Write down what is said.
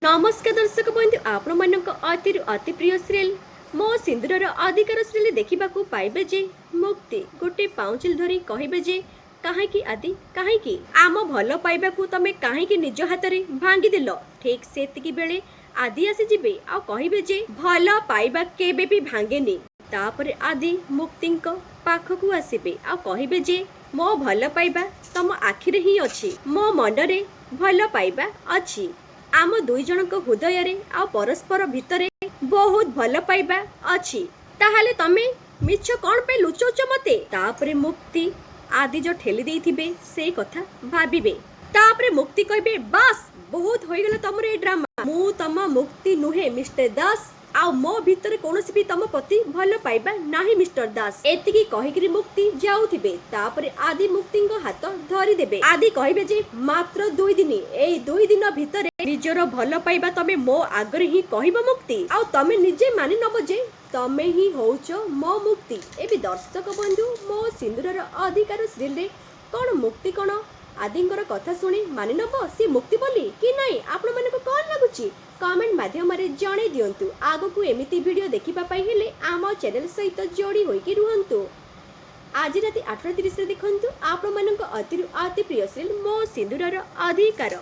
ନମସ୍କାର ଦର୍ଶକ ବନ୍ଧୁ, ଆପଣମାନଙ୍କ ଅତିରୁ ଅତି ପ୍ରିୟ ସିରିଏଲ୍ ମୋ ସିନ୍ଦୁରର ଅଧିକାର ସିରିଏଲ୍ ଦେଖିବାକୁ ପାଇବେ ଯେ ମୁକ୍ତି ଗୋଟେ ପାଉଁଚିଲ ଧରି କହିବେ ଯେ, "କାହିଁକି ଆଦି, କାହିଁକି ଆମ ଭଲ ପାଇବାକୁ ତମେ କାହିଁକି ନିଜ ହାତରେ ଭାଙ୍ଗିଦେଲ?" ଠିକ୍ ସେତିକି ବେଳେ ଆଦି ଆସିଯିବେ ଆଉ କହିବେ ଯେ ଭଲ ପାଇବା କେବେ ବି ଭାଙ୍ଗେନି। ତାପରେ ଆଦି ମୁକ୍ତିଙ୍କ ପାଖକୁ ଆସିବେ ଆଉ କହିବେ ଯେ ମୋ ଭଲ ପାଇବା ତମ ଆଖିରେ ହିଁ ଅଛି, ମୋ ମନରେ ଭଲ ପାଇବା ଅଛି, ଆମ ଦୁଇ ଜଣଙ୍କ ହୃଦୟରେ ଆଉ ପରସ୍ପର ଭିତରେ ବହୁତ ଭଲ ପାଇବା ଅଛି। ତାହେଲେ ତମେ ମିଛ କ'ଣ ପାଇଁ ଲୁଚଉଛ ମତେ? ତାପରେ ମୁକ୍ତି ଆଦି ଯୋଉ ଠେଲି ଦେଇଥିବେ, ସେଇ କଥା ଭାବିବେ। ତାପରେ ମୁକ୍ତି କହିବେ, "ବାସ୍, ବହୁତ ହୋଇଗଲା ତମର ଏଇ ଡ୍ରାମା। ମୁଁ ତମ ମୁକ୍ତି ନୁହେଁ ମିଷ୍ଟର ଦାସ, ଆଉ ମୋ ଭିତରେ କୌଣସି ବି ତମ ପ୍ରତି ଭଲ ପାଇବା ନାହିଁ ମିଷ୍ଟର ଦାସ।" ଏତିକି କହିକିରି ମୁକ୍ତି ଯାଉଥିବେ। ତାପରେ ଆଦି ମୁକ୍ତିଙ୍କ ହାତ ଧରିଦେବେ। ଆଦି କହିବେ ଯେ ମାତ୍ର 2 ଦିନ, ଏଇ 2 ଦିନ ଭିତରେ ନିଜର ଭଲ ପାଇବା ତମେ ମୋ ଆଗରେ ହିଁ କହିବ ମୁକ୍ତି, ଆଉ ତମେ ନିଜେ ମାନି ନବ ଯେ ତମେ ହିଁ ହଉଛ ମୋ ମୁକ୍ତି। ଏବେ ଦର୍ଶକ ବନ୍ଧୁ, ମୋ ସିନ୍ଦୁରର ଅଧିକାର ସିରିଏଲରେ କ'ଣ ମୁକ୍ତି କ'ଣ ଆଦିଙ୍କର କଥା ଶୁଣି ମାନି ନବ ସେ ମୁକ୍ତି ବୋଲି କି ନାହିଁ? ଆପଣମାନଙ୍କୁ କ'ଣ ଲାଗୁଛି, କମେଣ୍ଟ ମାଧ୍ୟମରେ ଜଣେଇ ଦିଅନ୍ତୁ। ଆଗକୁ ଏମିତି ଭିଡ଼ିଓ ଦେଖିବା ପାଇଁ ହେଲେ ଆମ ଚ୍ୟାନେଲ ସହିତ ଯୋଡ଼ି ହୋଇକି ରୁହନ୍ତୁ। ଆଜି ରାତି 8:30ରେ ଦେଖନ୍ତୁ ଆପଣମାନଙ୍କ ଅତିରୁ ଅତି ପ୍ରିୟ ସିରିଏଲ୍ ମୋ ସିନ୍ଦୁରର ଅଧିକାର।